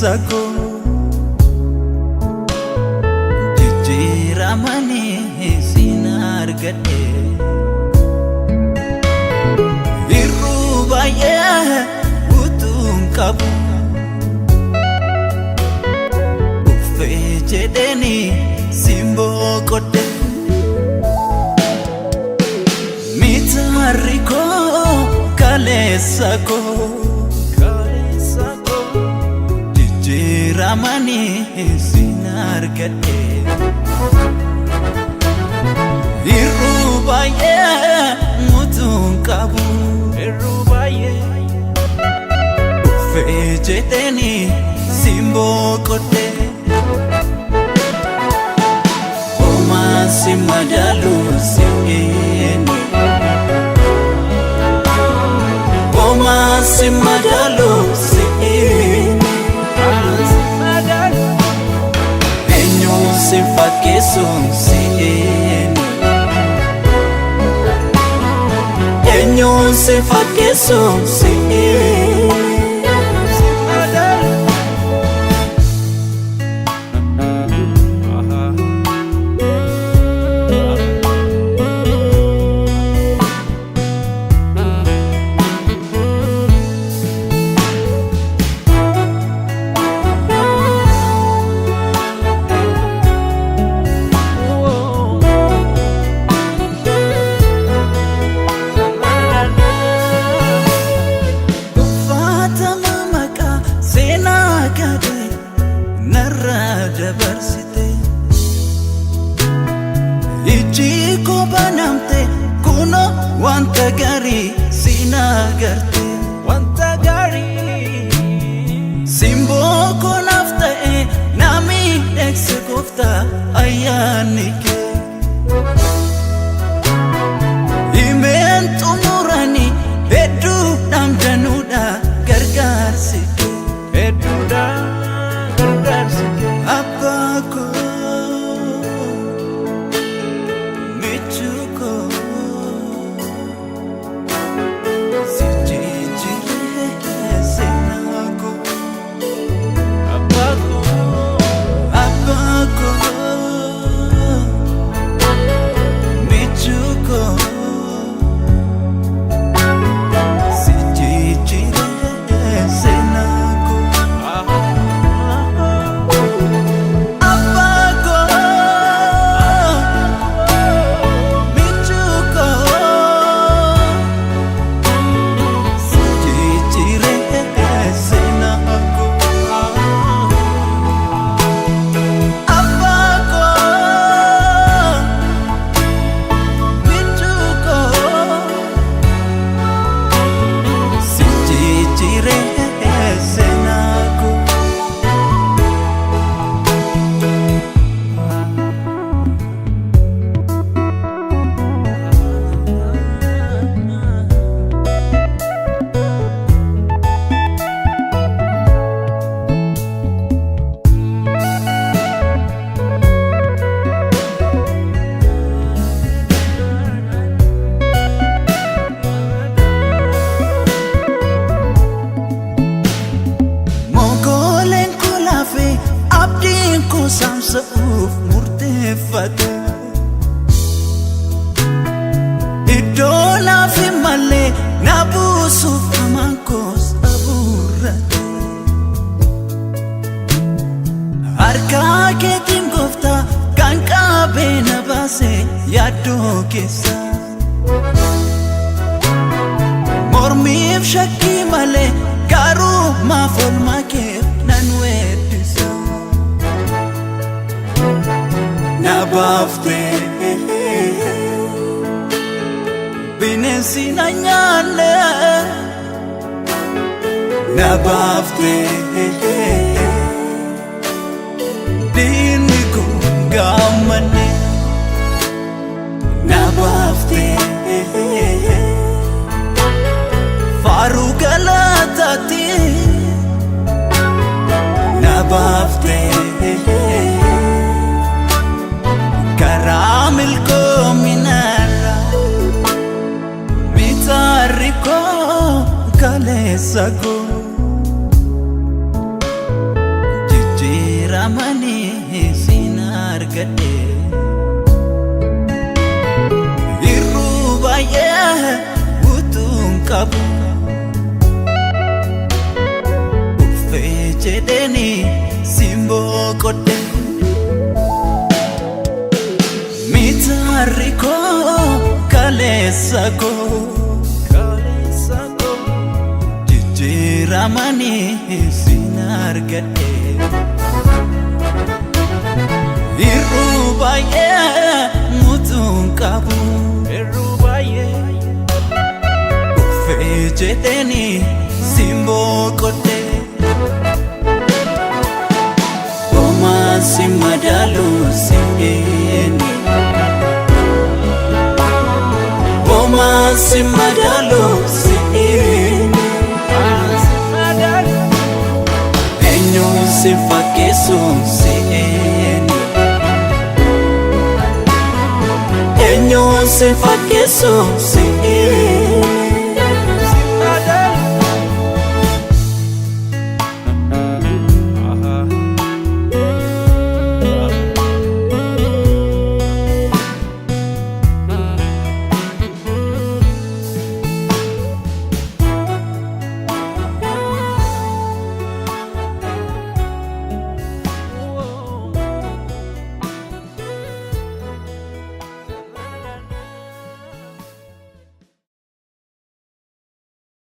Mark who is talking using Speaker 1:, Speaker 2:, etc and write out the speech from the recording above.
Speaker 1: Kaleessa koo jijjiiramanii siin argadhe. Irruu baay'ee utuun qabu uffee jedheeni simboo qodhe. Mitaarri koo kaleessa koo jijjiiramanii siin argadhe. Irruu baay'ee utuun qabu uffee jedheeni simboo qodhe. Homaa si madaalu si'eeni. Homaa si madaalu si'eeni. Eenyuun si fakkeessu si'eeni. Eenyuun si fakkeessu si'eeni. Uffatama maqaa seenaa gadhee narraa dabarsite. Ijji koo banamte kunoo wanta gaarii siin agarte.
Speaker 2: Wanta gaarii.
Speaker 1: Simboo koo naaf ta'e na miidhagse gooftaa ayyaanni kee. Himeen xumuranii hedduu dhamdanuudha gargaarsi kee.
Speaker 2: Hedduudha gargaarsi kee.
Speaker 1: Abbaa koo, michuu koo, si jijjiiree seenaa koo.
Speaker 2: Abbaa koo.
Speaker 1: Abbaa koo, michuu koo, si jijjiiree seenaa koo. Abbaa koo, michuu koo, si jijjiiree seenaa koo. Abbaa koo, michuu koo, si jijjiiree seenaa koo. Mogoleen koo laafe abdiin koo saamsa'uuf murteeffate. Iddoo naaf hin malle na buusuuf hamaan koos abuurrate. Harka keetiin gooftaa kan qabee na baase yaaddoo keessa. Mormiif shakkii malee garuu maaf oolmaa keef nan weeddisa. Na baaftee bineensi na nyaanne. Na baaftee diinni kun gaammanne. Na baaftee faaruu galataati. Na baaftee karaa milkoominaarra mitaarri koo kaleessa koo. argadhe. Irruu baay'ee utuun qabu, uffee jedheeni simboo qodhe. Mitaarri koo kaleessa koo
Speaker 2: Kaleessa koo
Speaker 1: jijjiiramanii sin argadhe. Irruu baay'ee mutuun qabu,
Speaker 2: Irruu baay'ee
Speaker 1: uffee jedheeni simboo qodhe. Homaa si madaalu si'eeni, homaa si madaalu si'eeni.
Speaker 2: Si madaalu.
Speaker 1: Eenyuun si fakkeessu si'eeni, eenyuun si fakkeessu si'eeni.